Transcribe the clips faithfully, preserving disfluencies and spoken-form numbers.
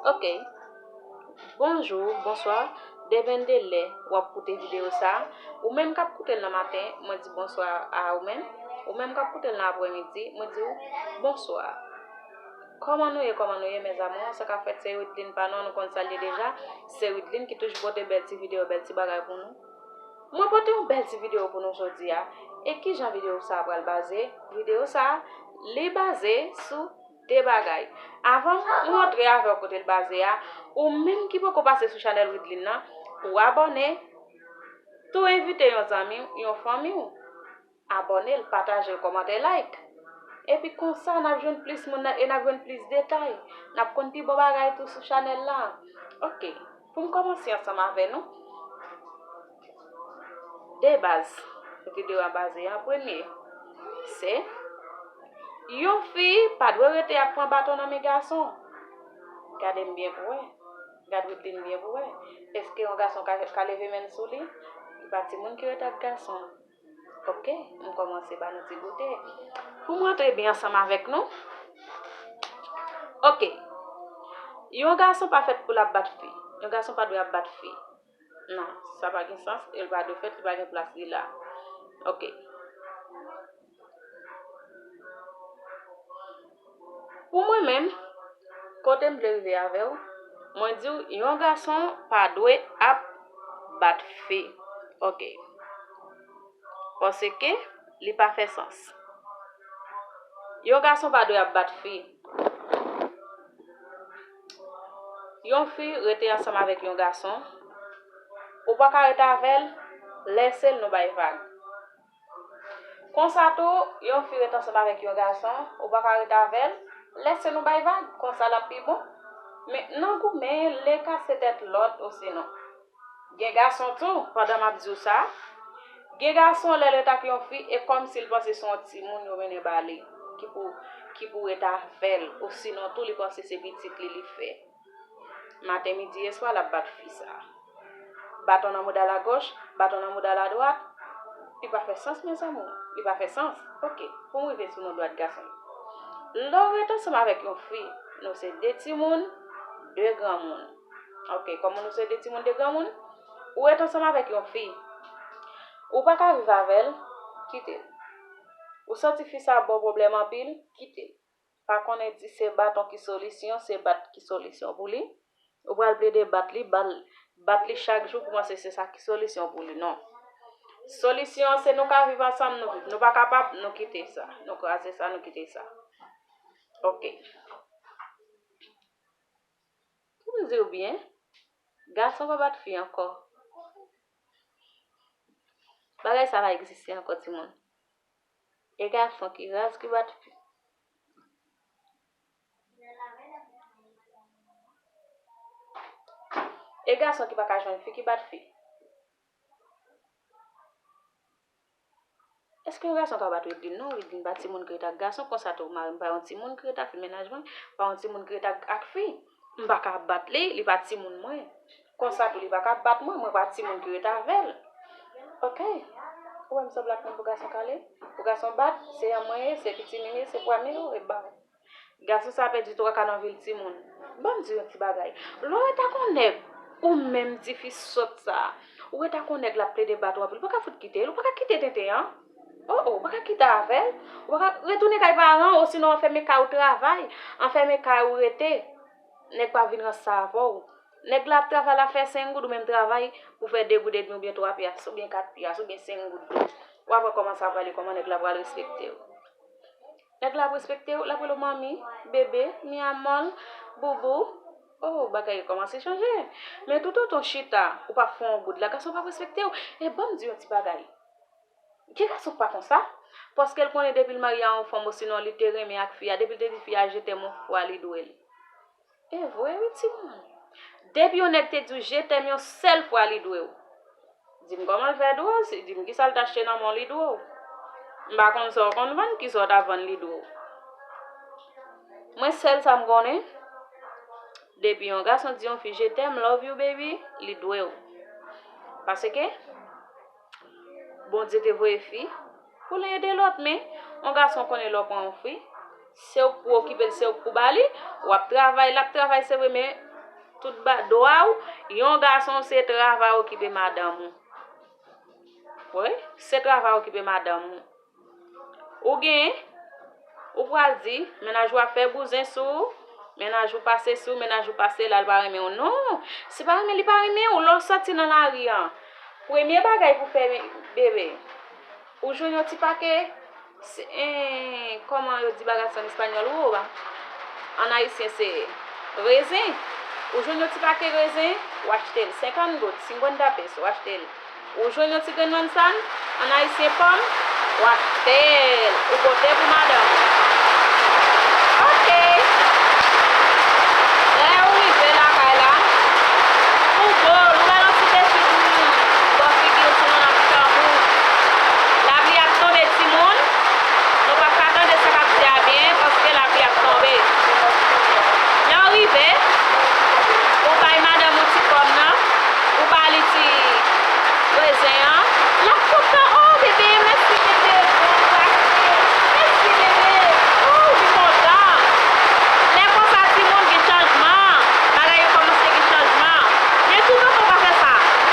Ok. Bonjou, bonswa. Depenn de lè w ap koute videyo sa a. Ou menm k ap koute l nan maten, mwen di bonswa a ou menm. Ou menm k ap koute l nan aprèmidi, mwen di w bonswa. Kòman nou ye, kòman nou ye, mes amours? Sa k ap fèt, se Widline pa nou, nou konn sa l ye deja. Se Widline ki toujou pote bèl ti videyo, bèl ti bagay pou nou. Mwen pote yon bèl ti videyo pou nou jodi a. E kijan videyo sa a pral baze? Videyo sa a, li baze sou de bagay. Avan m rantre avè w kote l baze a, ou menm ki poko pase sou chanèl Widline nan, ou abòne, tou envite yon zanmi w, yon fanmi w. Abòne l, pataje l, kòmante, like. Epi konsa, n ap jwenn plis moun nan e n ap jwenn plis detay. N ap konn pi bon bagay tou sou chanèl la. Ok, pou m kòmanse ansanm avè nou, de baz videyo a baze an premye, se yon fi pa dwe rete ap pran baton nan men gason. Gade m byen pou wè. Gad Widline byen pou wè. Èske yon gason ka, ka leve men l sou li? Li pa timoun ki rete ak gason. Ok, m kòmanse ba nou ti goute. Pou m rantre byen ansanm avèk nou. Ok. Yon gason pa fèt pou l ap bat fi. Yon gason pa dwe ap bat fi. Non, sa pa gen sans, e l pa dwe fèt, li pa gen plas li la. Ok. Pou mwen menm, kote m vle rive avè w, mwen di w, yon gason pa dwe ap bat fi. Ok. Paske li pa fè sans. Yon gason pa dwe ap bat fi. Yon fi rete ansanm avèk yon gason, ou pa ka rete avè l, lèse l nou bay vag. Konsa tou, yon fi rete ansanm avèk yon gason, ou pa ka rete avè l, lèse nou bay vag, konsa l ap pi bon. Men nan goumen, le ka se tèt lòt osinon. Gen gason tou, pandan m ap di w sa, gen gason lè l rete ak yon fi, e kòmsi l panse se yon timoun yo mennen ba li, ki pou, ki pou rete avè l, osinon tou li panse se pitit li li fè. Maten, midi e swa, l ap bat fi sa. Baton nan mouda l agòch, baton nan mouda l adwat. Li pa fè sans, mes amours. Li pa fè sans. Ok, pou m rive sou nou dwat gason yo. Lè w rete ansanm avèk yon fi, nou se de timoun, de granmoun. Ok, kòman nou se de timoun, de granmoun? Ou rete ansanm avèk yon fi. Ou pa ka viv avè l, kite l. Ou santi fi sa ap ba w pwoblèm anpil, kite l. Pa konnen di se baton ki solisyon, se bat ki solisyon pou li. Ou pral plede bat li, bat, bat li chak jou pou panse se sa ki solisyon pou li. Non. Solisyon an se nou ka viv ansanm, nou viv. Nou pa kapab, nou kite sa. Nou kraze sa, nou kite sa. Ok. Pou m di w byen, gason pa bat fi ankò. Bagay sa pa egziste ankò, timoun. E gason ki raz ki bat fi. E gason ki pa ka jwenn fi ki bat fi. Èske yon gason ka bat Widline? Non, Widline pa timoun ki rete ak gason, konsa tou mari m pa yon timoun ki rete ak fi, mennaj mwen pa yon timoun ki rete ak, ak fi. M pa ka bat li, li pa timoun mwen. Konsa tou li pa ka bat mwen, mwen pa timoun ki rete avè l. Ok. Ou wè m sanble ak moun pou gason kale? Pou gason bat, se an mwen ye, se pitit m ye, se pwa m ye, ou ret ba mwen. Gason sa pèdi twa ka nan vi l, timoun. Ban m di yon ti bagay. Lè w ret ak yon nèg, ou menm tifi sòt sa, ou ret ak yon nèg l ap plede bat ou anpil, ou pa ka fout kite l, ou pa ka kite tenten an. Oh, oh, ou pa ka kite avè l. Ou pa ka retounen kay paran w, osinon anfèmen kay ou travay, anfèmen kay ou rete. Nèg pa vin ranse sa avè w. Nèg la ap travay, l ap fè senk goud, ou menm travay pou fè de goud edmi oubyen twa pyas, oubyen kat pyas, oubyen senk goud. W ap wè kòman sa prale, kòman nèg la pral respekte w. Nèg la ap respekte w, l ap rele w manmi, bebe, mi amor, boubou. Oh, bagay yo kòmanse chanje. Men toutotan w chita, ou pa fè yon goud la, gason p ap respekte w. E ban m di yon ti bagay. Gen gason k pa konsa. Paske l konnen depi l marye a yon fanm osinon li te renmen ak fi a, depi l te di fi a je t'aime yon fwa, li dwe l. E vre wi, timoun. Depi yon nèg te di w je t'aime yon sèl fwa, li dwe w. Di m kòman l fè dwe w, si, di m kisa l t achte nan men w, li dwe w. M pa konn sa w konn vann, kisa w ta vann, li dwe w. Mwen, sèl sa m konnen, depi yon gason di yon fi je t'aime, love you, baby, li dwe w. Paske Bondye te voye fi pou l ede lòt, men yon gason konnen lè w pran yon fi, se ou k pou okipe l, se ou k pou ba li, w ap travay, l ap travay, se vre, men Tout ba dwa w, yon gason se travay okipe madanm ou. Wi, se travay okipe madanm ou. Ou gen, ou pral di, mennaj ou ap fè bouzen sou ou, mennaj ou pase sou, mennaj ou pase la, li pa renmen w. Non, se pa renmen li pa renmen w, lè w sòti nan lari an. Premye bagay pou fè bebe, ou jwenn yon ti pake, se, en, kòman yo di bagay sa an espanyòl, uva? An ayisyen se rezen. Ou jwenn yon ti pake rezen, w achte l senkant goud, cincuenta pesos, w achte l. Ou jwenn yon ti grenn mannsann, an ayisyen pòm, w achte l, ou pote pou madanm ou. Ok. Lè ou rive lakay la, ou bo, ou wè yon ti desi pou bò figi w, sinon l ap tanbou. Lapli ap tonbe, timoun. Nou p ap ka tande sa k ap di a byen, paske lapli ap tonbe. Lè w rive, ou bay madanm ou ti pòm nan, ou ba li ti rezen an, l ap kontan. Oh, bebe, mèsi, bebe. Bon, ou achte. Mèsi, bebe. Oh, li kontan. Lè konsa, timoun, gen chanjman. Bagay yo kòmanse gen chanjman. Men tou lontan w pa fè sa,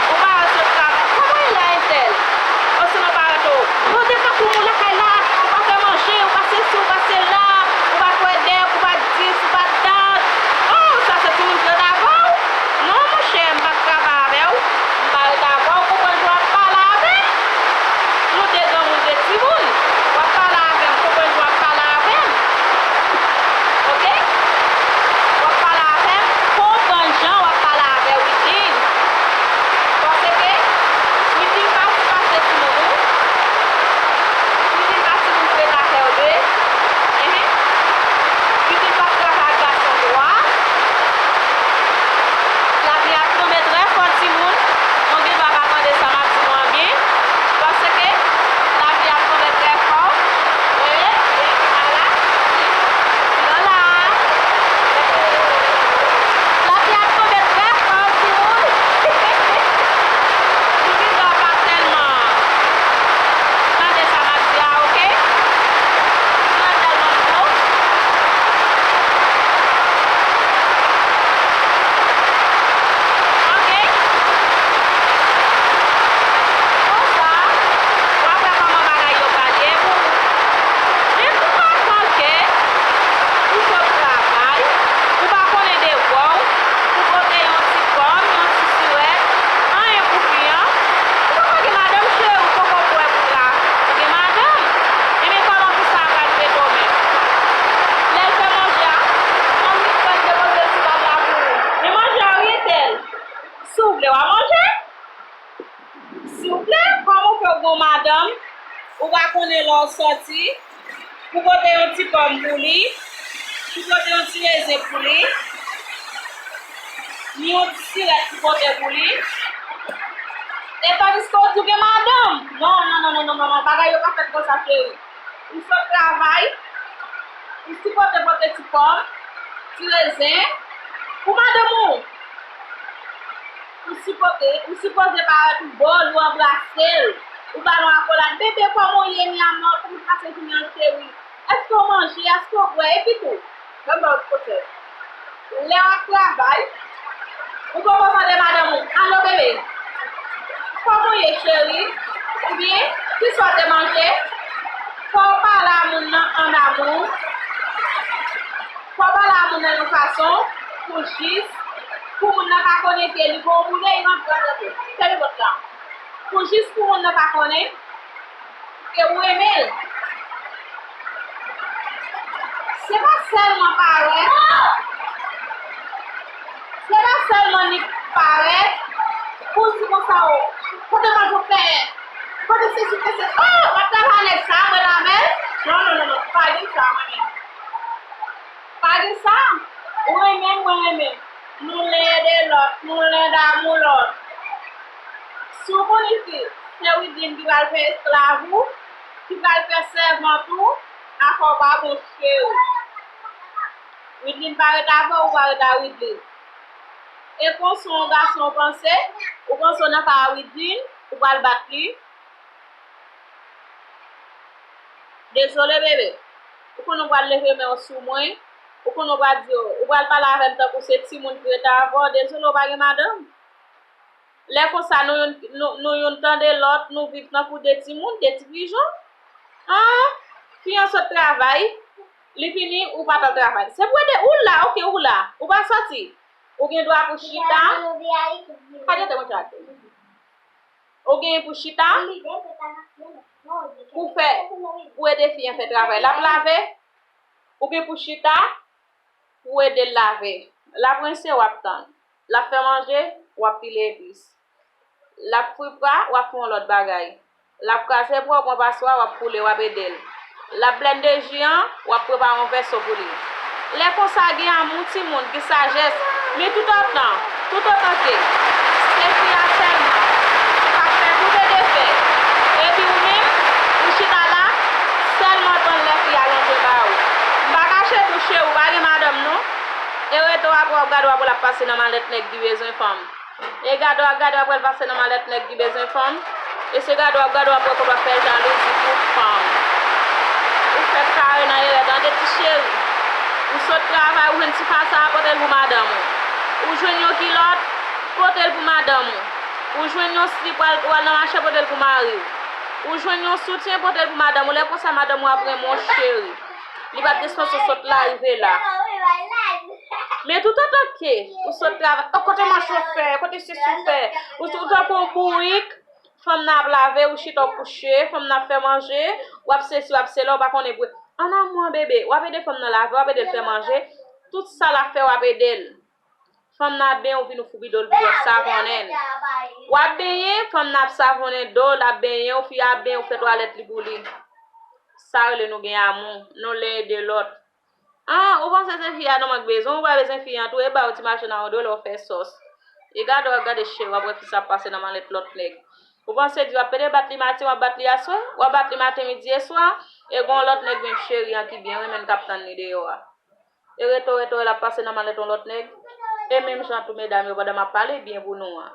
ou pa al sot travay. Kòman e la, entèl? Osinon parèt ou. Poze tankou moun lakay la, ou pa fè manje, ou pa sesi, ou pa sela, ou pa kwè dèk, ou pa dis, ou pa dat. Oh, sa se timoun ki ret avè w? Non, monchè, m p ap travay avè w. M pa ret avè w, konprann jan w ap pale avè m. Nou de granmoun, de timoun. W ap pale avè m, konprann jan w ap pale avè m. Ok? W ap pale avè m, konprann jan w ap pale avè Widin. Paske Widin pa, pa se timoun ou. Widin pa timoun pou ret atè yo de. Enhen. Widin pa travay ak gason dwa. Lapli ap tonbe trè fò, timoun. Nou gen dwa pa tande sa m ap di nou an byen. Paske lapli ap tonbe trè fò. E, e, ala. Lola. Lapli ap tonbe trè fò, timoun. Timoun, nou pa tèlman tande sa m ap di a, oke? Nou pa tèlman gwo. Oke? Konsa, w ap wè kòman bagay yo pral ye pou ou. Men tou antan ke ou sot travay, ou pa konnen devwa w, ou pote yon ti pòm, yon ti sirèt, anyen pou fi an. Ou poko gen madanm, cheri, ou poko prè pou la. Ou gen madanm. Ebyen, kòman fi sa a pral trete w menm? Lè l fè manje a, manmi pral depoze ti rad la pou ou. Men manje a wi, entèl. Si w vle, w a manje. Souple, kòm ou fè w gon madanm, ou pa konnen lè w sòti, pou pote yon ti pòm pou li, pou pote yon ti rezen pou li, ni yon ti sirèt pou pote pou li. E tandiske w di w gen madanm. Non, non, non, bagay yo pa fèt konsa, cheri. Ou sot travay, ou sipoze pote ti pòm, ti rezen pou madanm ou. Ou sipoze, ou sipoze parèt ou bo l, ou anbrase l, ou ba l yon akolad. Bebe, kòman w ye, mi amor? Kòman w pase jounen an, cheri? Èske w manje? Èske w bwè? Epitou, ban m ba w ti konsèy. Lè w ap travay, ou poko mande madanm ou, "Alo, bebe, kòman w ye, cheri?" Oubyen, "Kisa w te manje?" Fò w pale a moun nan an amou. Fò w pale a moun nan yon fason pou jis, pou moun nan pa konnen ke li gon moun, e li rantre, rantre, fèmen pòt la. Pou jis pou moun nan pa konnen ke ou renmen l. Se pa sèlman parèt, se pa sèlman ni parèt pou di konsa, o, kote manje w fè, kote sesi, kote sela, o, w ap travay nèg sa, mwen avè l. Non, non, non, non, pa di sa, mwen menm. Pa di sa, ou renmen m, mwen renmen m. Nou len de lòt, nou len damou lòt. Si w konnen ke se Widlin ki pral fè esklav ou, ki pral fè sèvant ou, afè w pa bon, cheri. Widlin pa ret avè w, ou pa ret a Widlin. E konsa yon gason panse, ou panse w nan ka a Widlin, ou pral bat li. Dezole, bebe. Ou konnen w pral leve men w sou mwen. Ou konnen w pral di, ou pral pale avè m tankou se timoun ki rete avè w, dezole, w pa gen madanm. Lè konsa, nou youn, nou, nou youn tande lòt, nou viv tankou de timoun, de ti pijon. An, fi an sot travay, li vini, ou pa t al travay. Se pou ede, ou la, oke, ou la, ou pa sòti. Ou gen dwa pou chita. Kade te mwen trake. Ou gen pou chita, pou fè, pou ede fi an fè travay. L ap lave, ou gen pou chita, pou ede l lave. L ap rense, w ap tann. L ap fè manje, w ap pile epis. L ap fri pra, w ap fè yon lòt bagay. L ap kraze bwa, w pran paswa, w ap koule, w ap ede l. L ap blende ji an, w ap prepare yon vèso pou li. Lè konsa, gen amou timoun, gen sajès, men toutotan, toutotan ke se fi a sèlman k ap fè tout e defè, epi ou menm, ou chita la, sèlman tann lè fi a lonje ba ou. M pa kache di w, cheri, ou pa gen madanm, non. E rete w apre, w ap gade w apre l ap pase nan malèt nèg ki bezwen fanm. E gade w ap gade w ap wè l pase nan malèt nèg ki bezwen fanm. E se gade w ap gade w ap wè kòman l ap fè jalouzi pou fanm. Ou fèk kare nan erè, tande ti cheri. Ou sot travay, ou jwenn ti fasa, pote l pou madanm ou. Ou jwenn yon kilòt, pote l pou madanm ou. Ou jwenn yon slip, w al, w al nan mache, pote l pou mari w. Ou jwenn yon soutyen, pote l pou madanm ou. Lè konsa, madanm ou ap renmen w, cheri. Li p ap dispanse w sot la, rive la. Men toutotan ke ou sot travay, o, kote manch ou fè, kote sesi w fè, ou, ou tankou yon bourik, fanm nan ap lave, ou chita w kouche, fanm nan ap fè manje, w ap sesi, w ap sela, ou pa konnen pou. An amou an bebe, w ap ede fanm nan lave, w ap ede l fè manje, tout sa l ap fè, w ap ede l. Fanm nan ap benyen, ou vin ou foubi do l pou w ap savonnen l. W ap benyen, fanm nan ap savonnen do l, ap benyen w, fi a ap benyen, ou fè twalèt li pou li. Sa rele nou gen amou, nou len ede lòt. An, ou panse se fi a nòmalman k bezwen w, ou pa bezwen fi an tou, e ba w ti mache nan yon do lè w fè sòs. E gade w ap gade cheri, w ap wè ki sa ap pase nan malèt lòt nèg. Ou panse di w ap pede bat li maten, w ap bat li aswè, w ap bat li maten, midi e swa, e gen yon lòt nèg menm cheri an ki byen renmen l k ap tann li deyò a. E rete w, rete w, l ap pase nan malèt yon lòt nèg. E menm jan tou medam yo, pandan m ap pale byen pou nou an.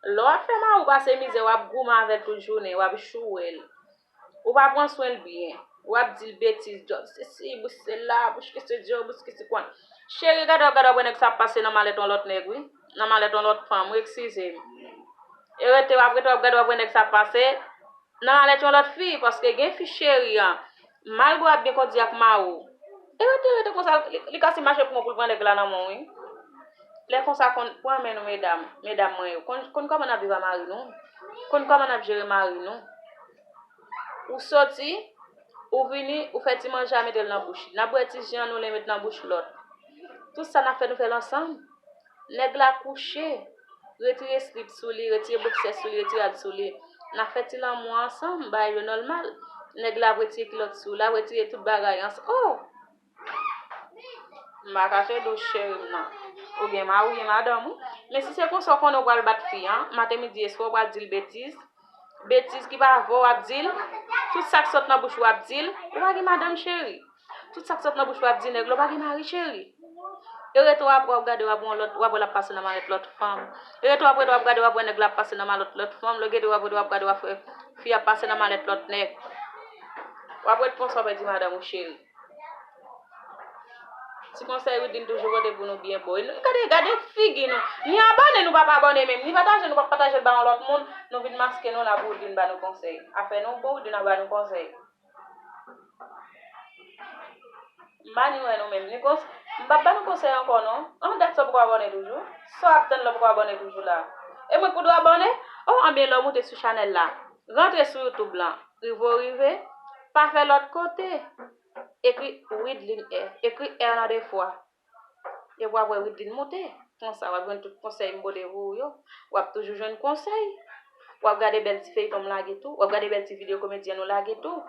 Lè w ap fè mari w pase mizè, w ap goumen avè l tout jounen, w ap joure l. Ou pa pran swen l byen. W ap di l betiz, djòb sesi, bouch sela, bouch ke se djòb, bouch ke se kwan. Cheri, gade w ap gade w ap wè nèg sa ap pase nan malèt yon lòt nèg, wi. Nan malèt yon lòt fanm, wi, eskize m. E rete w ap rete w ap gade w ap wè nèg sa ap pase nan malèt yon lòt fi, paske gen fi cheri an, malgre w ap byen kondi ak mari w, e rete, rete konsa, li, li ka si mache pou mwen pou l pran nèg la nan men w, wi. Lè konsa, konn pran men nou, medam, medam mwen yo. Konn, konn kòman n ap viv a mari nou. Konn kòman n ap jere mari nou. Ou soti, ou vini, ou fè ti manje a mete l nan bouch li. N ap bwè ti ji an, nou len met nan bouch lòt. Tout sa n ap fè, nou fè l ansanm. Nèg la kouche, retire slip sou li, retire boksè sou li, retire rad sou li. N ap fè ti lanmou ansanm, bagay yo nòmal. Nèg la ap retire kilòt sou li, l ap retire tout bagay ansanm. Oh! M pa kache di w cheri m nan. Ou gen mari, ou gen madanm ou. Men si se konsa w konnen w pral bat fi an, maten, midi, e swa w pral di l betiz. Betiz ki pa vre w ap di l. Tout sa k sot nan bouch ou w ap di l. Ou pa gen madanm cheri. Tout sa k sot nan bouch ou w ap di nèg la, ou pa gen mari cheri. E rete w ap wè, w ap gade, w ap wè yon lòt, w ap wè l ap pase nan malèt lòt fanm. E rete w ap rete, w ap gade, w ap wè nèg la ap pase nan malèt lòt fanm. Lè w gete, w ap rete, w ap gade, w ap wè fi ap pase nan malèt lòt nèg. W ap rete konsa w pèdi madanm ou cheri. Ti konsèy Wideline toujou pote pou nou byen bon. E nou, gade, gade figi nou. Ni abòne nou pa pa abòne menm. Ni pataje nou pa pataje l ba yon lòt moun. Nou vin maske nou la pou Wideline ba nou konsèy. Afè nou bon, Wideline ap ba nou konsèy. M pa ni wè nou menm. Ni kons-, m p ap ba nou konsèy ankò non. An, dat sa w poko abòne toujou. Sa w ap tann la w poko abòne toujou la. E mwen k pou dwe abòne? Oh, anben lè w moute sou chanèl la, rantre sou YouTube lan. Rive w rive. Pa fè lòt kote. Ekri Wideline F. Ekri R nan de fwa. Epi w ap wè Wideline moute. Konsa, w ap jwenn tout konsèy m pote pou ou yo. W ap toujou jwenn konsèy. W ap gade bèl ti feyton m lage tou. W ap gade bèl ti videyo komedyèn nou lage tou.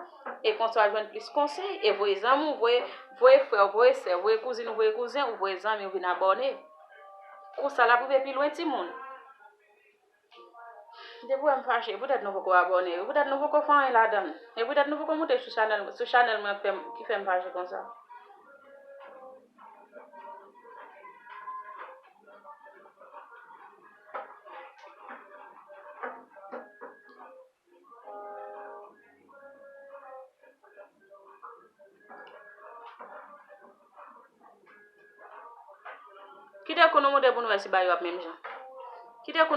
E konsa, w ap jwenn plis konsèy. E voye zanmi w, voye, voye frè w, voye sè w, voye kouzin ou, voye kouzen ou, voye zanmi w vin abòne. Konsa, l ap rive pi lwen, timoun. Depi w wè m fache, poutèt nou poko abòne. Poutèt nou poko fè anyen ladan l. E poutèt nou poko moute sou chanèl, sou chanèl mwen k fè m, ki fè m fache konsa. Kite kou nou montre pou nou wè si bagay yo ap menm jan. Kite kou